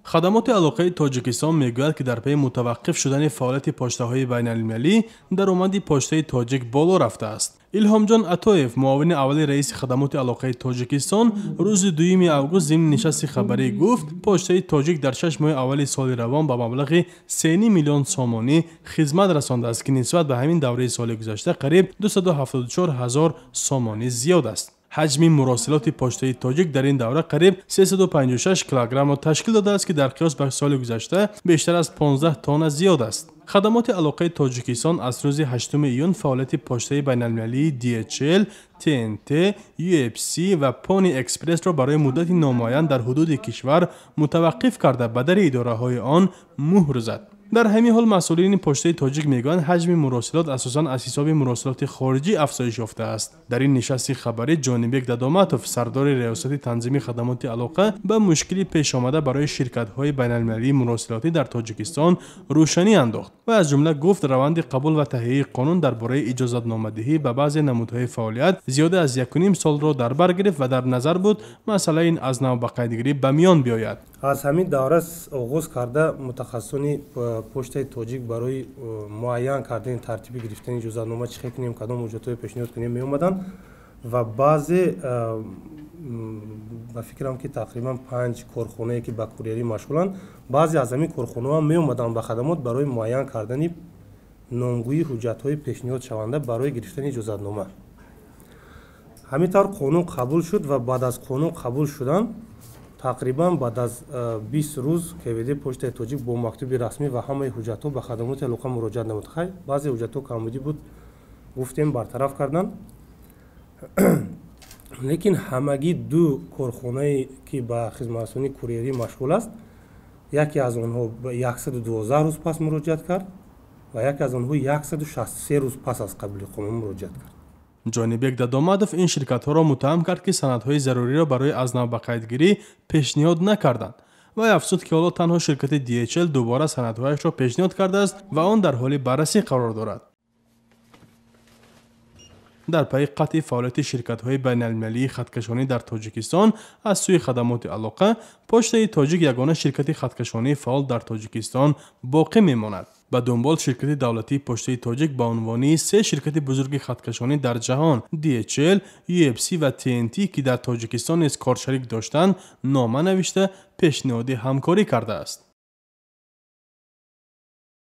Хадамоти алоқаи Тоҷикистон мегӯяд, ки дар пайи мутаваққиф шудани фаъолияти почтаҳои байналмилалӣ даромади Почтаи Тоҷик боло рафтааст. Илҳомҷон Атоев, муовини аввали раиси Хадамоти алоқаи Тоҷикистон, рӯзи 2 август зимни нишасти хабарӣ гуфт, Почтаи Тоҷик дар 6 моҳи аввали соли равон ба маблағи 3 миллион сомонӣ хизмат расондааст, ки нисбат ба ҳамин давраи соли гузашта қариб 274 ҳазор сомонӣ зиёд аст. Ҳаҷми муросилоти Почтаи Тоҷик дар ин давра қариб 356 килограммро ташкил додааст, ки дар қиёс ба соли гузашта бештар аз 15 тонна зиёд аст. Хадамоти алоқаи Тоҷикистон аз рӯзи 8 июн фаъолияти почтаи байналмилалии DHL, TNT, UFC ва Pony Express-ро барои муддати номуайян дар ҳудуди кишвар мутаваққиф карда, ба дари идораҳои он муҳр зад. Дар ҳамин ҳол масъулини Почтаи Тоҷик мегӯянд, ҳаҷми муросилот асосан аз ҳисоби муросилоти хориҷӣ афзоиш ёфтааст. Дар ин нишасти хабарӣ Ҷонибек Дадоматов, сардори Риёсати танзими хадамоти алоқа, ба мушкили пешомада барои ширкатҳои байналмилалии муросилотӣ дар Тоҷикистон рӯшанӣ андохт ва аз ҷумла гуфт, раванди қабул ва таҳияи қонун дар бораи иҷозатномадиҳӣ ба баъзе намудҳои фаъолият зиёда аз 1,5 солро дар бар гирифт ва дар назар буд масъалаи ин аз нав ба қайдгирӣ ба миён биёяд. Аз ҳамин давра оғоз карда мутахассисони Почтаи Тоҷик барои муайян кардани тартиби гирифтани иҷозатнома, чӣ хел кунем, кадом ҳуҷҷатҳое пешниҳод кунем, меомаданд ва баъзе, ба фикрам, ки тақрибан 5 корхонае, ки ба курьерӣ машғуланд, баъзе аз ҳамин корхонаҳо меомаданд ба хадамот барои муайян кардани номгӯи ҳуҷҷатҳои пешниҳодшаванда барои гирифтани иҷозатнома. Ҳамин тавр қонун қабул шуд ва баъд аз қонун қабул шудан тақрибан баъд аз 20 рӯз КВД Почтаи Тоҷик бо мактуби расмӣ ва ҳамаи ҳуҷҷатҳо ба хадамоти алоқа муроҷиат намуд. Хай, баъзе ҳуҷҷатҳо камбудӣ буд, гуфтем, бартараф карданд, лекин ҳамагӣ 2 корхонае, ки ба хизматрасонии курьерӣ машғул аст, яке аз онҳо 112 рӯз пас муроҷиат кард ва яке аз онҳо 163 рӯз пас аз қабули қонун муроҷиат кард. Ҷонибек Дадомадов ин ширкатҳоро муттаҳам кард, ки санадҳои заруриро барои аз нав ба қайдгирӣ пешниҳод накарданд. Вай афзуд, ки ҳоло танҳо ширкати DHL дубора санадҳояшро пешниҳод кардааст ва он дар ҳоли баррасӣ қарор дорад. Дар пайи қатъи фаъолияти ширкатҳои байналмилалии хаткашонӣ дар Тоҷикистон аз сӯи хадамоти алоқа, Почтаи Тоҷик ягона ширкати хаткашонии фаъол дар Тоҷикистон боқӣ мемонад. Ба дунбол ширкати давлатии Почтаи Тоҷик ба унвони 3 ширкати бузурги хаткашонӣ дар ҷаҳон DHL, UFC ва TNT, ки дар Тоҷикистон низ коршарик доштанд, нома навишта пешниҳоди ҳамкорӣ кардааст.